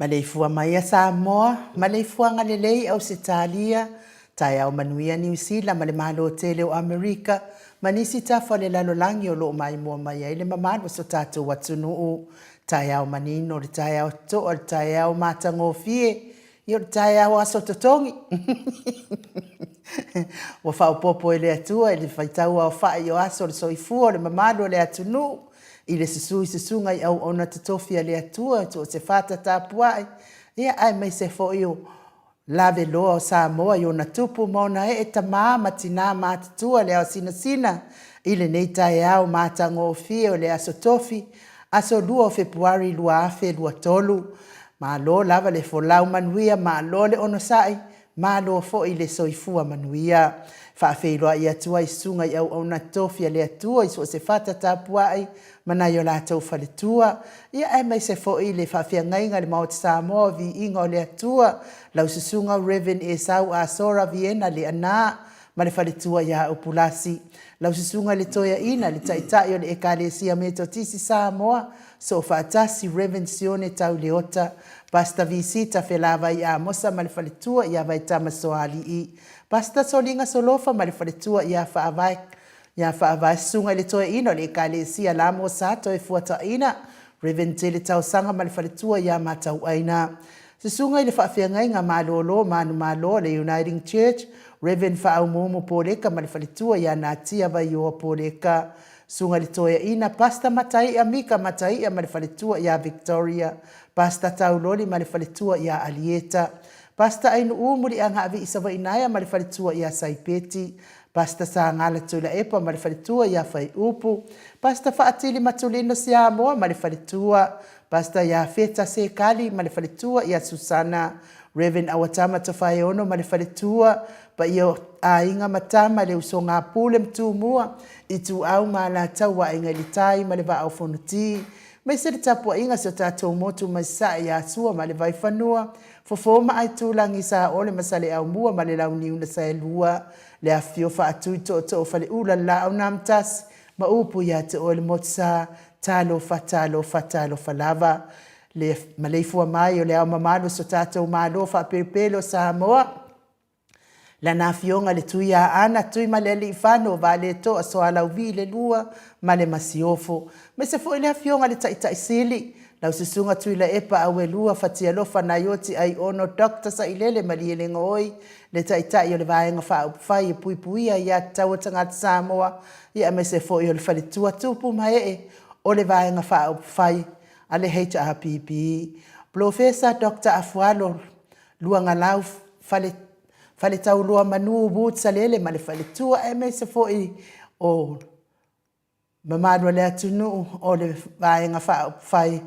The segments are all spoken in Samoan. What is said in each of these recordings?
Maleifua mai a Samoa, maleifuaga lelei Ausetalia, taeao manuia Niu Sila ma le Malo tele o Amerika ma nisi tafa o le lalolagi o lo o maimoa mai ai le mamalu o so tatou atunuu. Taeao manino, le taeao toa, le taeao matagofie, Ia o le taeao aso totogi. Ua faaopoopo e le Atua i le faitau aofai o aso o le soifua o le mamalu o le atunuu i le susu i susuga i auauna totofi a le Atua so o se fata tapuai, ia aemaise foi o laveloa o Samoa i ona tupu ma ona ee, tama ma tina matutua le ao sinasina i lenei taeao matagofie o le aso Tofi, aso 2 o Fepuari 2023. Malo lava le folau manuia, malo le onosai, malo foi le soifua manuia. Faafeiloai atu ai susuga i auauna tofi a le Atua i so o se fata tapuai ma nai o latou faletua, ia aemaise foi le faafeagaiga i le Maota Samoa o Viiga o le Atua, lau susuga Rev. Esau Asora Viena Leaana ma le faletua ia Upulasi, lau susuga i le Toeaina, le Taitai o le Ekalesia Metotisi Samoa, Soofaatasi, Rev. Sione Tau Leota, Pastor Visita Felavai Amosa ma le faletua ia Vaitama Soalii, Pastor Soliga Solofa ma le faletua ia Faavae ia Faavae Susuga i le Toeaina o le Ekalesia Lamo Sa Toefuataina, Rev. Tele Taosaga ma le faletua ia Matauaina. Susuga i le Faafeagaiga Malolo Manumalo o le Uniting Church, Rev. Faaumuumu Poleka ma le faletua ia Natia Vaioa Poleka. Susuga i le Toeaina, Pastor Mataia Mika Mataia ma le faletua ia Victoria, Pastor Tauloli ma le faletua ia Alieta, Pastor Ainuu Muliagaavii Savainaea ma le faletua ia Saipeti, Pastor Sagala Tuilaepa ma le faletua ia Faiupu, Pastor Faatili Matulino Siamoa ma le faletua, Pastor Iafeta Sekali ma le faletua ia Susana, Rev. Awatama Tofaeono ma le faletua, paia o aiga ma tama, le usoga a Pule ma Tumua, Ituau ma Alataua, Aiga i le Tai ma le Vaa o Fonoti, maise le tapuaiga a si o tatou motu mai Sasae ia Sua ma le Vaifanua, Fofo ma Aitulagi Saole ma Saleaaumua ma le Launiu na Saelua, le afifio faatui tootoo o Faleula le Laau na Amotasi ma upu ia te oe le Motusa, talofa, talofa, talofa lava. Le maleifua mai o le Ao Mamalu o so tatou Malo faapelepele o Samoa, Lana Afioga i le Tuiaana, Tuimalealiifano Vaaletoa Sualauvi le Lua ma le Masiofo, aemaise foi le Afioga i le Taitai Sili, lau Susuga Tuilaepa Auelua Fatialofa Naioti Aiono Doctor Sailele Malielegaoi, le Taitai o le Vaega Faaupufai e Puipuia Aia Tatau a Tagata Samoa, ia aemaise foi o le Faletua Tupu ma Ee o le Vaega Faaupufai a le HRPP, Polofesa Doctor Afualo Luagalau Fale Faletauloa Manu Wood Salele ma le faletua aemaise foi o mamalu o le atunuu o le Vaega Faaupufai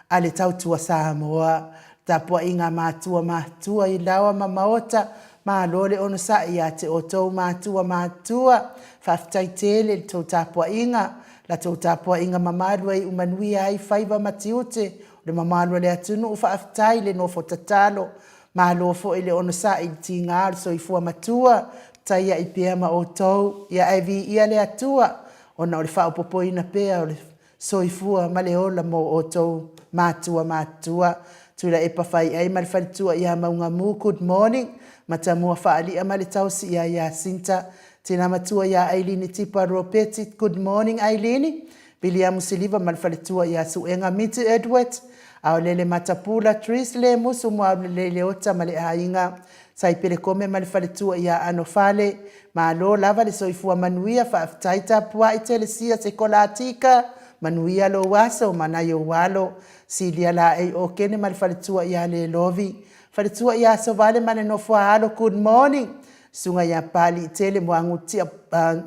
a le Tautua Samoa. Tapuaiga a matua matua i laoa ma maota, malo le onosai ia te outou matua matua. Faafetai tele i le tou tapuaiga, la tou tapuaiga mamalu e iu manuia ai faiva ma tiute o le mamalu o le atunuu. Faafetai le nofo tatalo, Malo foi le onosai i le tiga o le soifua matua, taiai pea ma outou, ia ae viia le Atua ona o le faaopoopoina pea o le soifua ma le ola mo outou matua matutua. Tuilaepa Faiai ma le faletua ia Maugamu, good morning. Matamua Faalia ma le taosi ia Iasinta. Tina matua ia Ailini Tipa Ropeti, good morning Ailini. Viliamu Siliva ma le faletua ia Suega Miti Edward, Aolele Matapula, Tris Lemusu Muaulelei Leota ma le aiga, Saipele Kome ma le faletua ia Anofale, Malo lava le soifua manuia, faafetai tapuai Telesia Sekolatika, manuia lou aso ma nai ou alo, Silia Laei Okene ma le faletua ia Lelovi, Faletua ia Sovale ma le nofo a alo, good morning. Susuga ia Papaliitele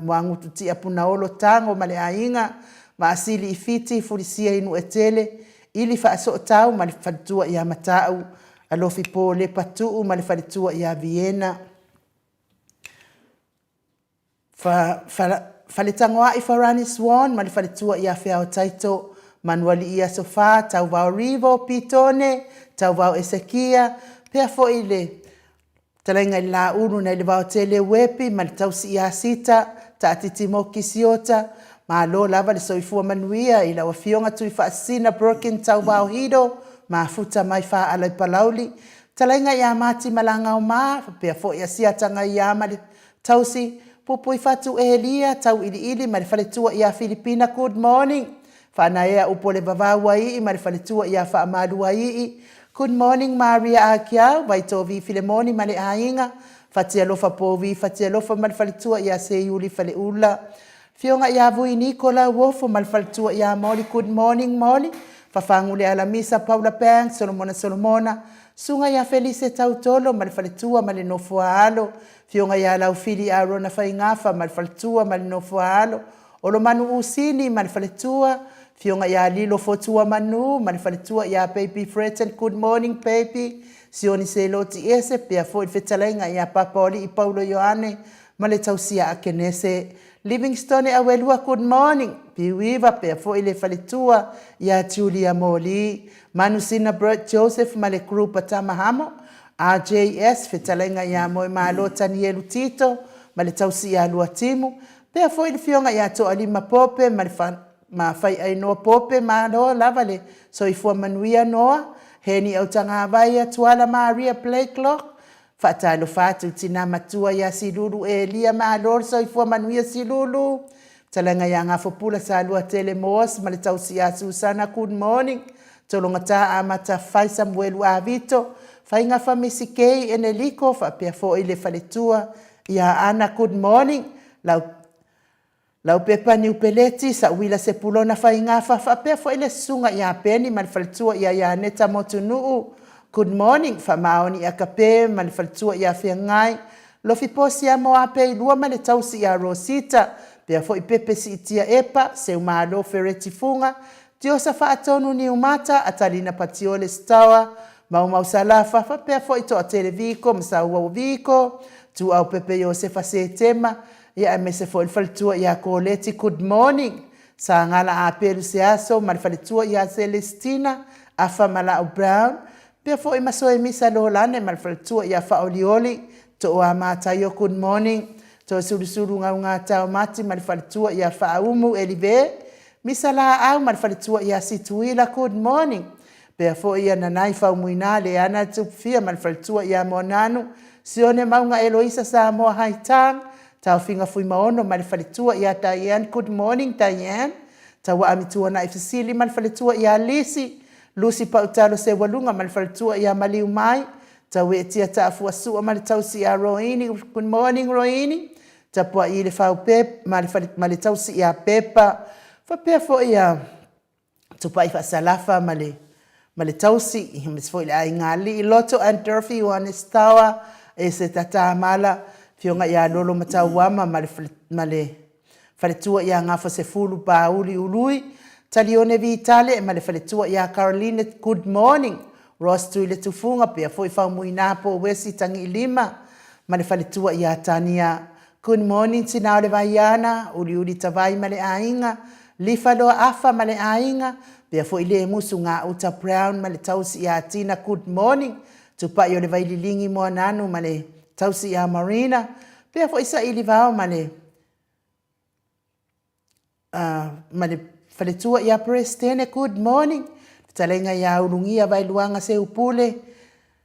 Muagututia Punaolo Tago ma le aiga, Maasili i Fiti, Fulisia i Nuuetele, Ili Faasootau ma le faletua ia Matau, Alofi Po Lepa Tuu ma le faletua ia Viena, Faletagoai Farani Swan ma le faletua ia Feao Taito, Manualii Aso Fa, Tauvao Rivo, Pitone, Tauvao Esekia, pea foi le Fetalaiga i le Laulu nai le Vaotele Uepi ma le tausi ia Sita, Taatiti Moki Siota, malo lava le soifua manuia i lau Afioga Tuifaasisina Broken Tauvao Hido, mafuta mai Faaala i Palauli, Fetalaiga ia Mati Malagaoma, faapea foi Asiata Gaia ma le tausi, Pupuifatu Elia, Tauiliili ma le faletua ia Filipina Good morning. Faanaea upu o le vavau ai ma le faletua ia Faamaluaii. Good morning Maria Akiau, Vaitovi Filemoni ma le aiga, Fatialofa Povi Fatialofa ma le faletua ia Seiuli Faleula. Afioga ia Vui Niko Lauofo ma le faletua ia Molly Good morning Molly. Fafagu le Alamisa Paula Banks Solomona Solomona, Susuga ia Felise Tautolo ma le faletua ma le nofo a alo, Afioga ia Laufili Arona Faigafa ma le faletua ma le nofo a alo, Olomanu Usini ma le faletua, Afioga ia Lilo Fotua Manu ma le faletua ia Baby Fretton Good morning baby, Sioni Seloti Ese pea foi le fetalaiga ia Papaolii Paulo Ioane ma le tausia Akenese Livingstone Auelua Good morning Piuiva pea foi le faletua ia Julia Moli Manusina Bert Joseph ma le group a Tamahamo RJS fetalaiga ia Moemalo Tanielu Tito ma le tausi ia Luatimu Pea foi le Afioga ia Toalima Pope ma le ma Faiainoa Pope, malo lava le soifua manuia Noa, Heni Autagavaia, Tuala Maria Blakelock, faatalofa atu i tina matua ia Silulu Elia, malo le soifua manuia Silulu, Fetalaiga ia Gafopula Saluatele Moas ma le tausi ia Susana, good morning, Tologata Amata Fai Samuelu Avito, Faigafa Misi Kei Eneliko faapea foi le faletua Ia Ana good morning lau Laupepa Niupeleti Sauila Sepulona Faigafa faapea foi le susuga ia Peni ma le faletua ia Ianeta Motunuu good morning Faamaoni Akape ma le faletua ia Feagai Lofi Posia Moape i lua ma le tausi ia Rosita pea foi Pepe Siitia Epa Seumalo Fereti Fuga Tiosa Faatonu Niumata Atalina Patiole Stower Maumau Salafa, faapea foi Toatele Viko ma Sauaua Viko, Tuau Pepe Iosefa Setema, ia aemaise foi le faletua ia Koleti Good morning, Sagala Apelu Seaso ma le faletua ia Celestina Afa Malau Brown, Pea foi ma Soemisa Lolane ma le faletua ia Faaolioli, Tooa Mataio good morning, Toesulusulu Gaugata Mati ma le faletua ia Faaumu Elive, Misa Laau ma le faletua ia Situila good morning. Pea foi ia Nanai Faumuina Leana Tupufia ma le faletua ia Moananu, Sione Mauga Eloisa Samoa Haitang, Taofiga Fuimaono ma le faletua ia Diane good morning Diane, Tauaa Mituanai Fesili ma le faletua ia Lisi, Lucy Pautalo Seualuga ma le faletua ia Maliumai, Taueetia Taafuasua ma le tausi ia Roini, good morning Roini, Tapuai i le Fau ma le, ma le tausi ia Pepa, faapea foi ia Tupai Faasalafa ma le, ma le tausi, aemaise foi le aiga alii, Loto and Durfy Ioane Tawa, Eseta Tamala, Afioga ia Lolo Matauama ma le, ma le faletua ia Gafasefulu Pauli Ului, Talione Vitale ma le faletua ia Caroline Good morning, Ross Tuiletufuga, pea foi Faumuina Powesi Tagiilima ma le faletua ia Tania Good morning Tina o le Vaiana, Uliuli Tavai ma le aiga, Lifa Loa Afa ma le aiga, pea foi Lemusu Gauta Brown ma le tausi ia Tina Good morning, Tupai o le Vaililigi Moananu ma le tausi ia Marina, pea foi Saili Vao ma le ma le faletua ia Peresetene, good morning. Fetalaiga ia Ulugia Vaeluaga Seupule,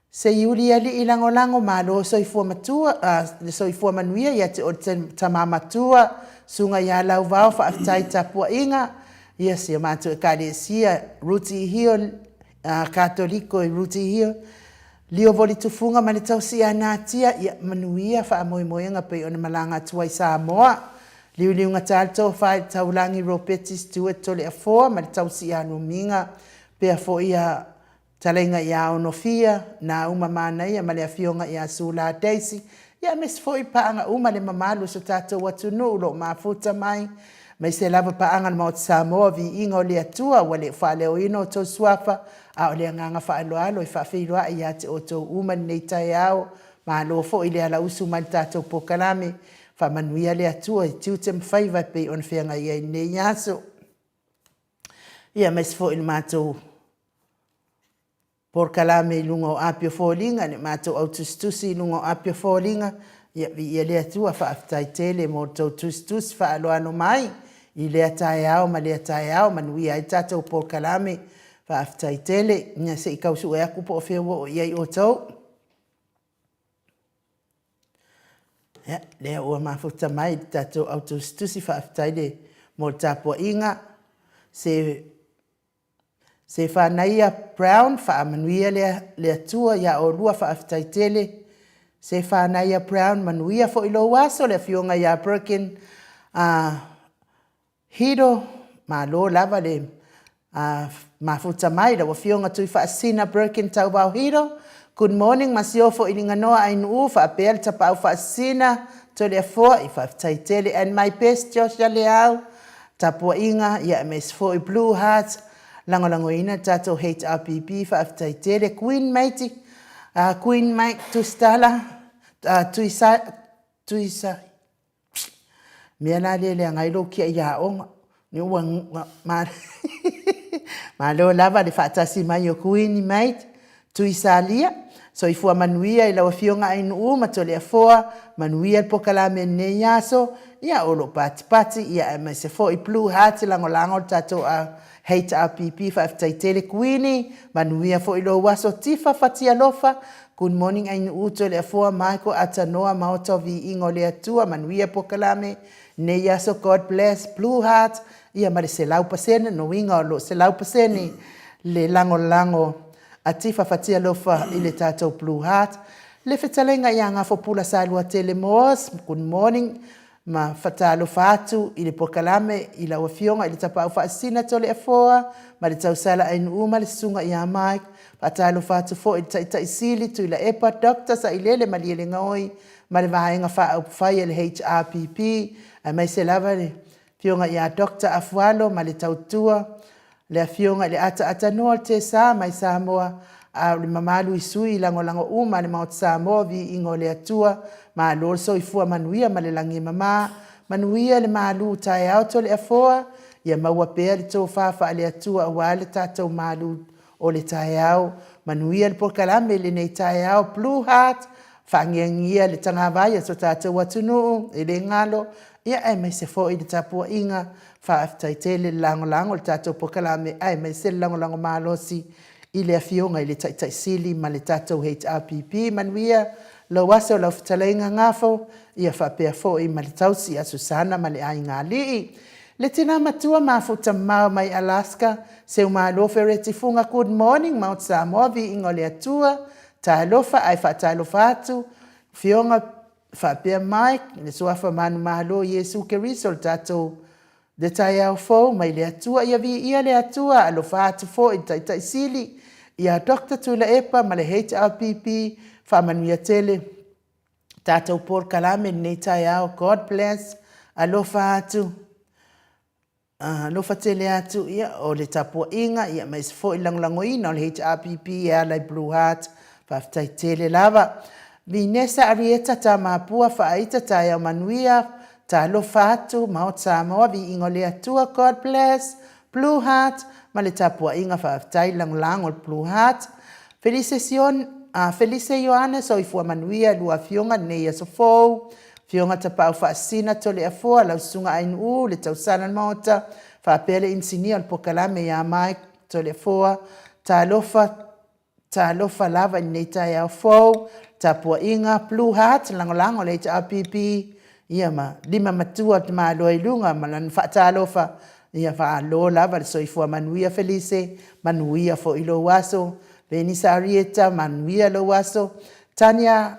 Seiuli Alii Lagolago, malo soifua matua, le soifua manuia ia te oe tama matua, Susuga ia Lauvao, faafetai tapuaiga, ia si o matou ekalesia, Ruti Hio, Katoliko i Ruti Hio, Lio Tufuga ma le tausi a Natia, ia manuia faamoemoega pei ona malaga atu ai Samoa. Liuliuga le tofa i le taulagi Ropeti Stewart Toleafoa ma le tausi ia Numiga, pea foi ia Talaiga ia Onofia, Nauma Manaia ma le afioga ia Sula Daisy, ia aemaise foi paaga uma le mamalu o so tatou atunuu o lo o mafuta mai, aemaise lava paaga a le Maota Samoa, viiga o le Atua ua le faaleoina outou suafa, a o le agaga faaaloalo e faafeiloai ia te outou uma i lenei taeao. Malo foi le alausu mai i le tatou polokalame. Faamanuia le Atua i tiute ma faiva e pei ona feagai ai i lenei aso. Ia, aemaise foi i le matou polokalame i luga o api o foliga, le matou au tusitusi i luga o api o foliga. Ia, viia le Atua, faafetai tele mo le tou tusitusi faaaloalo mai i lea taeao ma lea taeao, manuia ai le tatou polokalame. Faafetai tele. Ia, se i tau sue atu po o fea ua oo i ai outou. Ia, lea ua mafuta mai le tatou au tusitusi, faafetai le mo le tapuaiga. Se Sefanaia Brown, faamanuia le, le Atua iā oulua, faafetai tele. Sefanaia Brown, manuia foi lou aso, le afioga ia Birkin Hiro, malo lava le mafuta mai lau afioga Tuifaasisina Birkin Tauvao Hiro. Good morning Masiofo i Liganoa Ainuu faapea le Tapaau Faasisina Toleafoa i faafetai tele and my best Joshua Leau tapuaiga ia aemaise foi Blue Heart lagolagoina le tatou HRPP faafetai tele Queen Mate Queen Mike Tusitala Tuisa Tuisa mea la lea e leaga ai lou kiai aoga ua malo lava le faatasi mai o Kuini Mate Tuisalia, soifua manuia i lau Afioga Ainuu ma Toleafoa, manuia le polokalame i lenei aso, ia o lo o patipati, ia aemaise foi Blue Heart lagolago le tatou HRPP, faafetai tele Kuini, manuia foi lou aso Tifa Fatialofa, good morning Ainuu, Toleafoa, Michael, Atanoa, Maota o Viiga o le Atua, manuia polokalame lenei aso, God bless Blue Heart, ia ma le 100%, lona uiga o lo o 100% le lagolago a Tifa Fatialofa i le tatou Blue Heart. Le fetalaiga ia Gafopula Saluatele Moores, good morning ma fatalofa atu i le polokalame i lau Afioga i le Tapaau Faasisina Toleafoa ma le Tausala Ainuu ma le Susuga ia Mike. Faatalofa atu foi i le Taitai Sili Tuilaepa Doctor Sailele Malielegaoi ma le Vaega Faaupufai a le HRPP aemaise lava le Afioga ia Doctor Afualo ma le tautua, le Afioga i le Ataatanua o le Tesa mai Samoa, a o le mamalu i sui lagolago uma a le Maota Samoa, viiga o le Atua, malo le soifua manuia ma le lagi e mama, manuia le malu taeao Toleafoa, ia maua pea le tofa faale-Atua aua le tatou malu. o le taeao. Manuia le polokalame i lenei taeao. Blue Heart, Faangiagia le tagavai a so tatou atunuu, e le galo, ia aemaise foi le tapuaiga. Faafetai tele le lagolago i le tatou polokalame aemaise le lagolago malosi i le Afioga i le Taitai Sili ma le tatou HRPP. Manuia lou aso lau fetalaiga Gafo, ia faapea foi ma le tausi a Susana ma le aiga alii. Le tina matua mafuta mamao mai Alaska, Seumalo Fereti Fuga Good morning Mount Samoa viiga o le Atua, Talofa ae faatalofa atu Afioga faapea Mike i le Suafa manumalo Iesu Keriso le tatou le taeao fou mai le Atua ia viia le Atua alofa atu foi i le Taitai Sili ia Doctor Tuilaepa ma le HRPP faamanuia tele tatou polokalame i lenei taeao God bless alofa atu Alofa tele atu, ia, o le tapuaiga, ia, aemaise foi le lagolagoina o le HRPP e ala i Blue Heart. Faafetai tele lava. Vinesa Arieta Tamapua Faaita Taeao manuia, talofa atu, Maota Samoa, viiga o le Atua, God bless, Blue Heart, ma le tapuaiga faafetai le lagolago le Blue Heart. Felise Sion, Felise Ioane Soifua manuia lua afioga lenei aso fou. Afioga Tapaau Faasisina Toleafoa, lau Susuga Ainuu, le Tausala le Maota, faapea le Inisinia o le Polokalame ia Mike Toleafoa, talofa, talofa lava i lenei taeao fou, tapuaiga, Blue Heart, lagolago le HRPP, ia ma lima matua le tamaloa i luga ma lana faatalofa, ia faalo lava le soifua manuia Felise, manuia foi lou aso, Venisa Arieta, manuia lou aso, Tania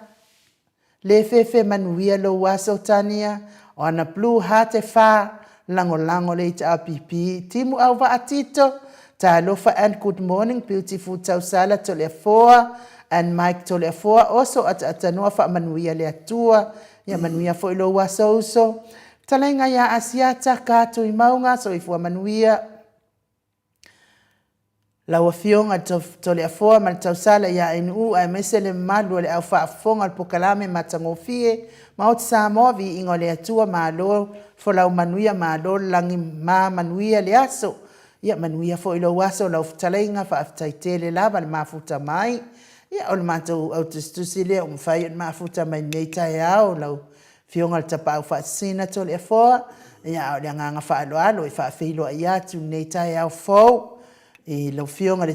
Lefefe manuia lou aso Tania, o ana blue heart e fa, lagolago le HRPP, Timu Auvaa Tito, Talofa and good morning beautiful Tausala Toleafoa and Mike Toleafoa oso ataatanoa faamanuia le Atua, ia manuia foi lou aso uso. Fetalaiga ia Asiata, Ka Tuimauga, soifua manuia. Lau Afioga i le Toleafoa ma le Tausala ia NU aemaise le mamalu o le au faafofoga o le polokalame matagofie Maota Samoa Viiga o le Atua Malo folau manuia malo le lagi ma manuia le aso ia manuia foi lou aso lau fetalaiga faafetai tele lava le mafuta mai ia o le matou au tusitusi lea ua mafai ona mafuta mai lenei taeao lau Afioga i le Tapaau Faasisina Toleafoa, ia a o le agaga faaaloalo e faafeiloai atu i lenei taeao fou i lau Afioga i le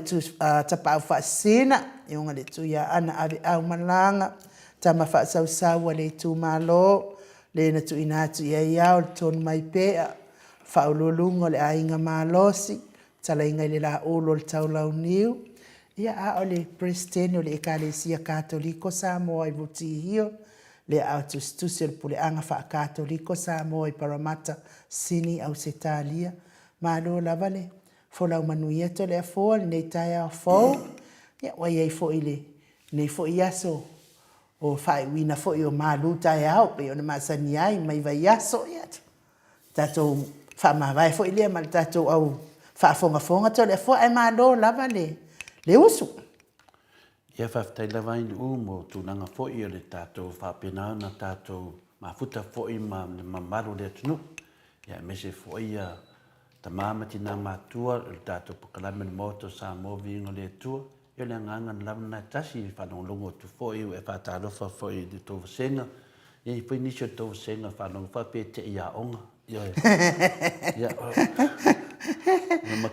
Tapaau Faasisina, Afioga i le Tuiaana Aveau Malaga, tama faasausau a le itumalo, le na tuuina atu i ai ao le tonu mai pea, faauluuluga o le aiga malosi, talaiga i le laulu o le taulauniu, ia a o le Peresetene o le Ekalesia Katoliko Samoa i Rutihio, le aao tusitusi o le Puleaga Faa-Katoliko Samoa i Parramatta, Sini, Ausetalia. Malo lava le folau manuia Toleafoa i lenei taeao fou. Ia, ua i ai foi lenei foi aso o faaiuina foi o malu taeao pei ona masani ai mai vaiaso. Ia, tatou faamavae foi lea ma le tatou au faafogafoga Toleafoa, ae malo lava le usu. Ia faafetai lava Ainuu mo tulaga foi o le tatou faapena ona tatou mafuta foi ma le mamalu o le atunuu, ia aemaise foi ia tama ma tina matua o le tatou polokalame o le Maota o Samoa Viiga o le Atua. Ia o le agaga lava lena e tasi e faalogologo atu foi ua e faatalofa foi i le tou vasega. E i ai foi nisi o le tou vasega e faalogo faapea e te i aoga. Ioe. Ia,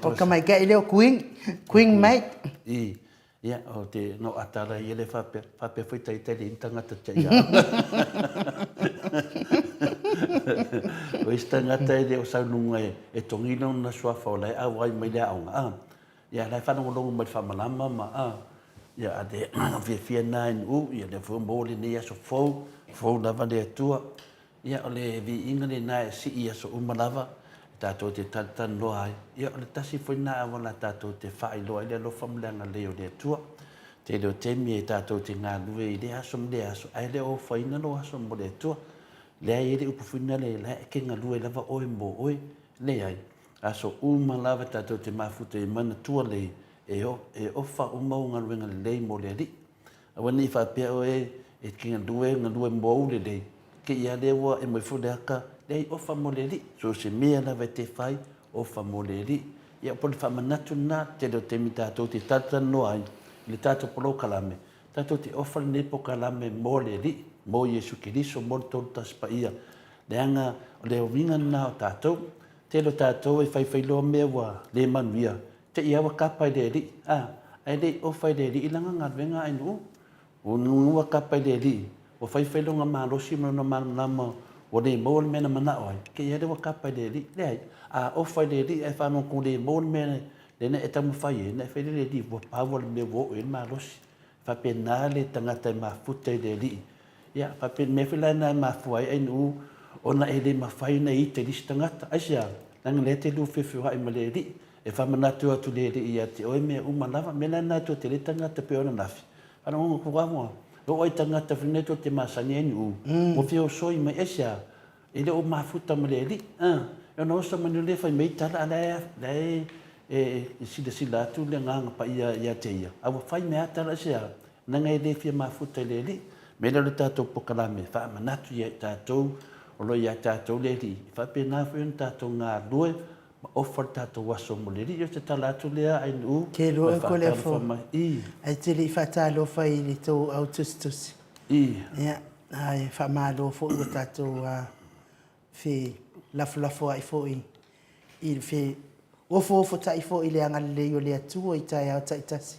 o tamaitai lea o Queen, Queen mate. I, Ia, o te no atara ia le faapea, faapea foi taitai le ini tangata te ia. O isi tangata e le o saununga e, e togina ona suafa o la e auai mai le aoga, a. Ia, la e faalogologo mai le faamalama ma, a. Ia, a te fiafia na e nuu, ia lea foi mo lenei aso fou, fou lava le Atua. Ia, o le viiga lena e sii i aso uma lava, e tatou te talatalanoa ai. Ia, o le tasi foi lena auala tatou te faailoa ai le alofa ma le agalelei o le Atua. Tele o taimi e tatou te galue i lea aso ma lea aso, ae le o ofaina lou aso mo le Atua. Lea e i ai le upu foi lena, la e te galue lava oe mo oe. Leai, aso uma lava tatou te mafuta i manatua lei, e ofa uma ou galuega lelei mo le Alii. Aua ne i faapea oe e te galue, galue mo ou lelei, kei a lea ua e mai foi le aka, leai, ofa mo le Alii. So o se mea lava e te fai, ofa mo le Alii. Ia, po o le faamanatu lena, tele o taimi tatou te talatalanoa ai i le tatou polokalame, tatou te ofa lenei polokalame mo le Alii, mo Iesu Keriso, mo le Tolutasi Paia, leaga o le uiga lena o tatou. Tele o tatou e faifai loa mea ua le manuia, te i lava ua kapa i le Alii, a, ae le i ofa i le Alii lana galuega a nuu. Ua kapa i le Alii, ua faifai lona malosi ma lona malamalama ua le maua le mea na manao ai, te i lava lea ua kapa i le Alii. Leai, a ofa i le Alii ae faalogo le maua le mea lea na e taumafai ai, ona e fai lea i le Alii, ua pau lava le mea ua oo i ai le malosi. E faapena le tagata e mafuta i le Alii. Ia, faapea, o le mea foi la lena e mafua ai nuu ona e le mafai ona ita i le isi tagata. Aisea? Leaga o lea e te lua feofeoai ma le Alii. E faamanatu atu le Alii ia te oe mea uma lava. O le mea la lena tou te le tagata pei ona nafi. Faalogo atu lava, e oo lava i tagata foi nei tou te masani ai nuu, ua feosoi mai. Aisea? E le o mafuta ma le Alii. E ona oso mai lea fai mai tala, a o la e silasila atu le Agaga Paia ia te ia, a ua fai mai lava tala. Aisea? Leaga e le fia mafuta i le Alii. Mea lea o le tatou polokalame, faamanatu ia i tatou o lo o ia tatou le Alii, e faapena foi ona tatou galulue ma ofa le tatou aso mo le Alii. O se tala atu lea Ainuu, Ke ma loa e ko le faatalofa afo. mai. I. Ae te le i faatalofa i le tou au tusitusi. I. Ia, ae faamalo foi ua tatou fe lafolafoai foi i le fe ofoofotai foi i le agalelei o le Atua i taeao taitasi.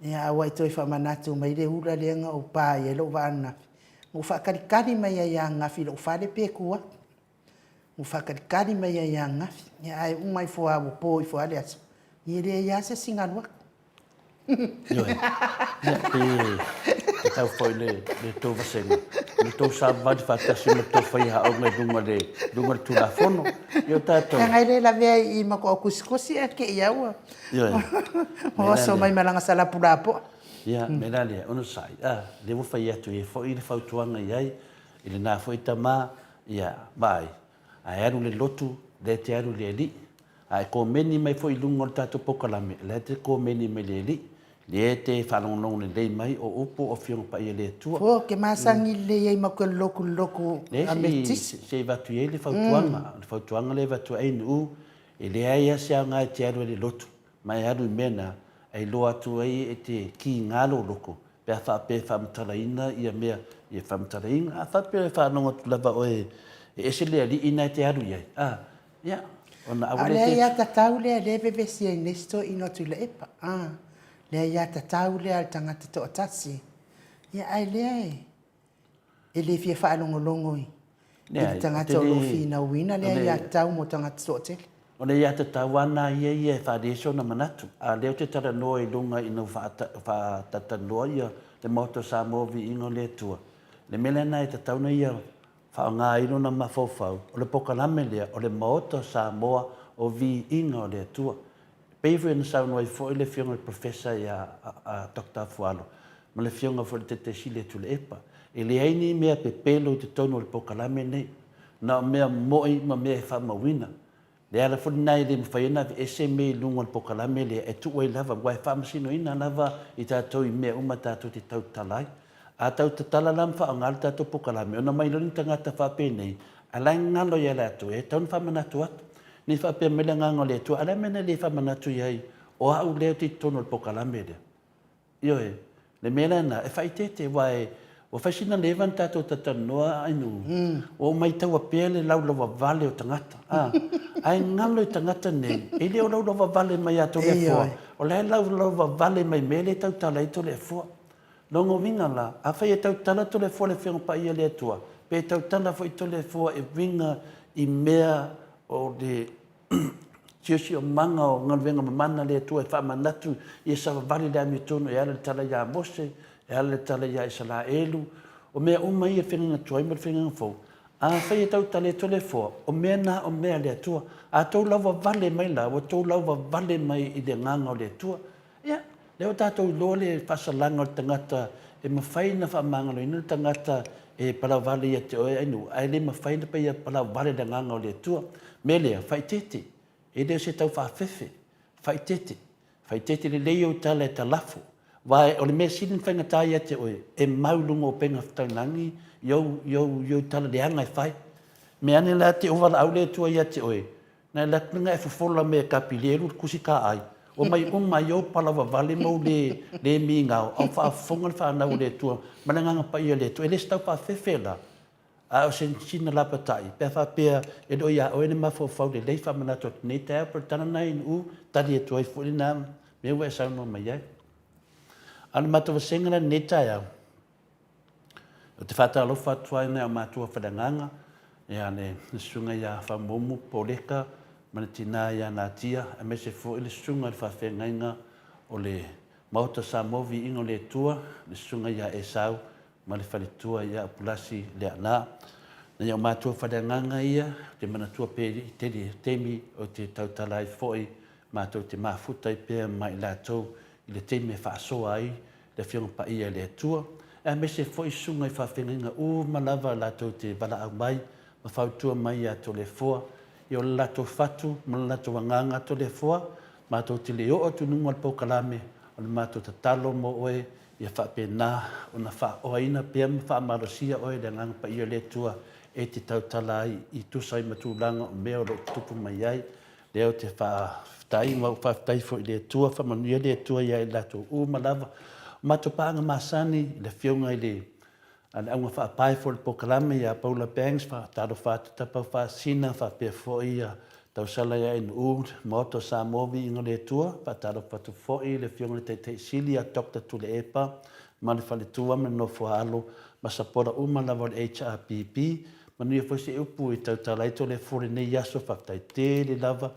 Ia, a ua e toe faamanatu mai le ula lea na ou pa i ai lou vaa ananafi, na ou faatalitali mai ai lava ananafi i lou fale pe tu atu. Ua faatalitali mai ai lava ananafi. Ia, ae uma ifo lava ua po ifo lava le aso, ia e leai lava se isi na alu atu. Ioe. Ia, pe tatau foi le, le tou vasega, le tou savavali faatasi ma le tou faiaoga i luga le, luga le Tulafono. Ia o tatou. Leaga e le lavea i i ma koa kusikusi ae te i au Ioe. ua oso mai ma lana salapu lapoa. Ia, me la lea, onosai, a, lea ua fai atu ai foi le fautuaga i ai, i lena foi tama, ia, vaai, a e alu i le lotu, lea e te alu i le Alii. A e komeni mai foi i luga o le tatou polokalame, o la e te komeni mai i le Alii, lea e te faalogologo lelei mai o upu o Afioga Paia a le Atua. Ua ou te masani lelei ai ma te lotu i le lotu a Metotisi. Leai, se i avatu i ai le fautuaga. O le fautuaga lea e avatu ai Nu'u, e leai lava se aoga e te alu ai i le lotu, ma e alu i mea na, e iloa atu ai e te kiga lou loto, pe a faapea e faamatalaina ia mea, ia faamatalaina. A faapea e faalogo atu lava oe e ese le alii na e te alu i ai, a, ia, ona aua lea te... A o le aiatatau lea lea e vevesi ai nei si toeaina o Tuilaepa, a, le aiatatau lea a le tagata toatasi, ia ae lea e e le fia faalogologo i le tagata o lo o finauina le aiatatau mo tagata toatele. O le aiatatau lava lena ia ia e faaali ai sona manatu. A o lea ou te talanoa i luga ina ua faatalatalanoa ia le Maota o Samoa Viiga o le Atua, le mea lena e tatau ona ia faaaoga ai lona mafaufau, o le polokalame lea o le Maota o Samoa o Viiga o le Atua. E pei foi ona saunoa ai foi le Afioga i le Professor ia Doctor Afualo ma le Afioga foi i le Taitaisili a Tuilaepa, e leai ni mea pepelo i totonu o le polokalame lenei, na o mea moi ma mea e faamauina. Le ala foi lena e le mafai ai ona aveese mea i luga o le polokalame lea e tuu ai lava, aua e faamasinoina lava i tatou i mea uma tatou te tautala ai. A tau tatala la ma faaaoga le tatou polokalame, ona omai loa ni tagata faapenei, a la e galo ia latou, e tatau ona faamanatu atu. Ne i faapea mai le Agaga o le Atua, a o le a le mea na le faamanatu i ai, o au lea ou te i totonu o le polokalame lea? Ioe, le mea lena, e faaeteete, aua e, ua fai sina leva ona tatou talatalanoa Ainuu, ua ou maitaua pea le laulauavale o tagata, a, ae galo i tagata nei, e le o laulauavale mai ia Toleafoa, o la e laulauavale mai mea lea e tautala ai Toleafoa. Lona uiga la, afai e tautala Toleafoa i le Afioga Paia a le Atua, pe tautala foi Toleafoa e uiga i mea o le siosiomaga o galuega mamana a le Atua e faamanatu ia savavali le amiotonu e ala i le tala ia Mose, e ala i le tala ia Isaraelu, o mea uma ia e feagaiga tuai ma le feagaiga fou. Afai e tautala e Toleafoa, o mea na o mea a le Atua. A tou lauvavale mai la, ua tou lauvavale mai i le Agaga o le Atua. Ia, lea ua tatou iloa le faasalaga o le tagata e mafai ona faamagaloina le tagata e palauvale ia te oe Ainuu, ae le mafai ona paia palauvale le Agaga o le Atua. Mea lea, faaeteete, e le o se taufaafefe, faaeteete, faaeteete lelei ou tala e talafo, aua o le mea sili ona faigata ia te oe, e mau i luga o upega taulagi i ou, i ou, i ou tala leaga e fai. Mea ane la te i ua valaau le Atua ia te oe, Na e alu atu na e fofola mea e Kapilielu le tusi taai, omai uma ai ou palavavale ma ou le le migao, a o faafofoga le fanau a le Atua ma le Agaga Paia o le Atua. E le o se taufaafefe la, a o se sina lapatai pe a faapea e le o ia oe le mafaufau lelei faamanatu atu nei taeao po o le tala lena i Nu'u, tali atu ai foi lena mea ua e saunoa mai ai. A o le matou vasega la i lenei taeao, Ou te faatalofa atu ai i nai o matua faaleagaga, ia le Susuga ia Faumumu Poleka ma le tina ia Natia, aemaise foi le Susuga i le Faafeagaiga o le Maota Samoa Viiga o le Atua, le Susuga ia Esau ma le faletua ia Apulasi Leaana. Nai o matua faaleagaga ia, ou te manatua pea i le tele o taimi ou te tautala ai foi, matou te mafuta ai pea ma i latou i le taimi e faasoa ai le Afioga Paia i le Atua, aemaise foi susuga i faafeagaiga uma lava latou te valaau mai ma fautua mai ia Toleafoa, ia o le latou fatu ma le latou agaga Toleafoa, matou te le oo atu i luga o le polokalame, o le matou tatalo mo oe ia faapena ona faaoaina pea ma faamalosia oe e le Agaga Paia o le Atua e te tautala ai i tusa ai ma tulaga o mea o lo o tutupu mai ai. Lea ou te faafetai ma ou faafetai foi i le Atua, faamanuia le Atua ia i latou uma lava. O matou paaga masani i le Afioga i le le auga faapae foi o le polokalame ia Paula Banks, faatalofa atu Tapau Faasina faapea foi ia Tausala ia NU, Maota o Samoa Viiga o le Atua. Faatalofa atu foi i le Afioga i le Taitai Sili ia Doctor Tuilaepa ma le faletua ma le nofoaalo ma sapola uma lava o le HRPP. Manuia foi se upu i tautala ai Toleafoa i lenei aso. Faafetai tele lava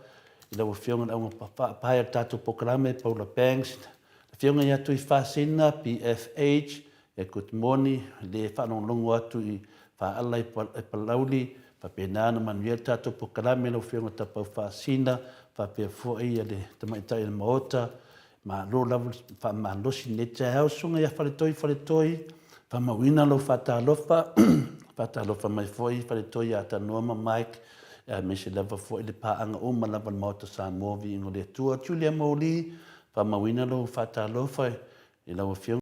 i lau Afioga i le auga faapae o le tatou polokalame, Paula Banks, le Afioga ia Tuifasina, PFH, yeah, good morning, le faalogologo atu i Faala i Palauli, faapena ona manuia le tatou polokalame lau Afioga Tapaufaasina, faapea foi le Tamaitai o le Maota, Malo lava le faamalosi i lenei taeao. Susuga ia Faletoi Faletoi, faamauina lou faatalofa, faatalofa mai foi Faletoi ia Tanoa ma Mike, aemaise lava foi le paaga uma lava o le Maota Samoa, viiga o le Atua. Julia Moli, faamauina lou faatalofa i lau Afioga.